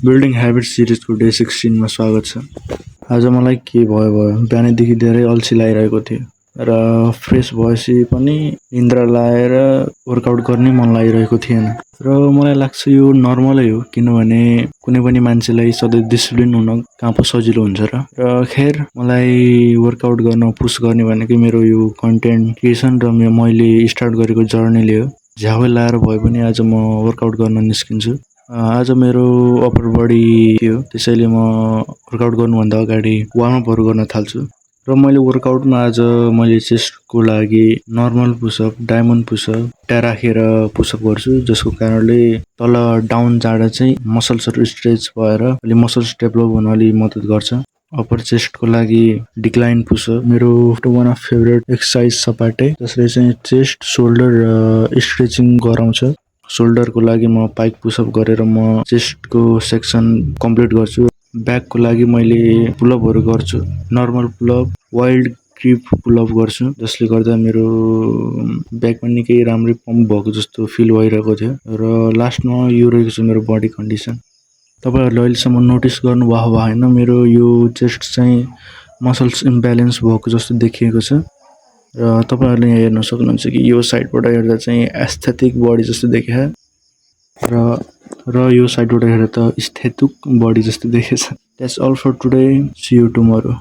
Building habit सिरिजको day 16 मा स्वागत छ। आज मलाई के भयो बिहानैदेखि धेरै अल्छी लागिरहेको थियो र फ्रेस भएपछि पनि निन्द्रा लाएर वर्कआउट गर्ने मन लागिरहेको थिएन र मलाई लाग्छ यो नर्मलै हो, किनभने कुनै पनि मान्छेलाई सधैँ डिसिप्लिन हुन कहाँ पो सजिलो हुन्छ र खैर मलाई वर्कआउट गर्न पुश गर्ने भनेकै मेरो यो कन्टेन्ट क्रिएसन र मैले स्टार्ट गरेको जर्नीले हो। झ्याउ लाएर भए पनि आज म वर्कआउट गर्न निस्किन्छु। आज मेरो अप्पर बडी थियो, त्यसैले म वर्कआउट गर्नुभन्दा अगाडि वार्म अपहरू गर्न थाल्छु र मैले वर्कआउटमा आज मैले चेस्टको लागि नर्मल पुसअप, डायमन्ड पुसअप, खुट्टा राखेर पुसअप गर्छु, जसको कारणले तल डाउन जाँदा चाहिँ मसल्सहरू स्ट्रेच भएर अलि मसल्स डेभलप हुन अलि मद्दत गर्छ। अप्पर चेस्टको लागि डिक्लाइन पुसअप मेरो वान अफ फेभरेट एक्सर्साइज सपाटे, जसले चाहिँ चेस्ट, सोल्डर र स्ट्रेचिङ गराउँछ। सोल्डरको लागि म पाइक पुसअप गरेर म चेस्टको सेक्सन कम्प्लिट गर्छु। ब्याकको लागि मैले पुलअपहरू गर्छु, normal pull up, wide grip pull up गर्छु, जसले गर्दा मेरो ब्याकमा निकै राम्रै पम्प भएको जस्तो फिल भइरहेको थियो र लास्टमा यो रहेको छ मेरो बडी कन्डिसन। तपाईहरुले अहिलेसम्म नोटिस गर्नुभयो होइन, मेरो यो चेस्ट चाहिँ मसल्स इम्ब्यालेन्स भएको जस्तो देखिएको छ र तपाईहरुले यहाँ हेर्न सक्नुहुन्छ कि यो साइडबाट हेर्दा चाहिँ एस्थेटिक बडी जस्तो देखिया र यो साइडबाट हेर्दा त स्थितुक बडी जस्तो देखेछ। That's all for today. See you tomorrow.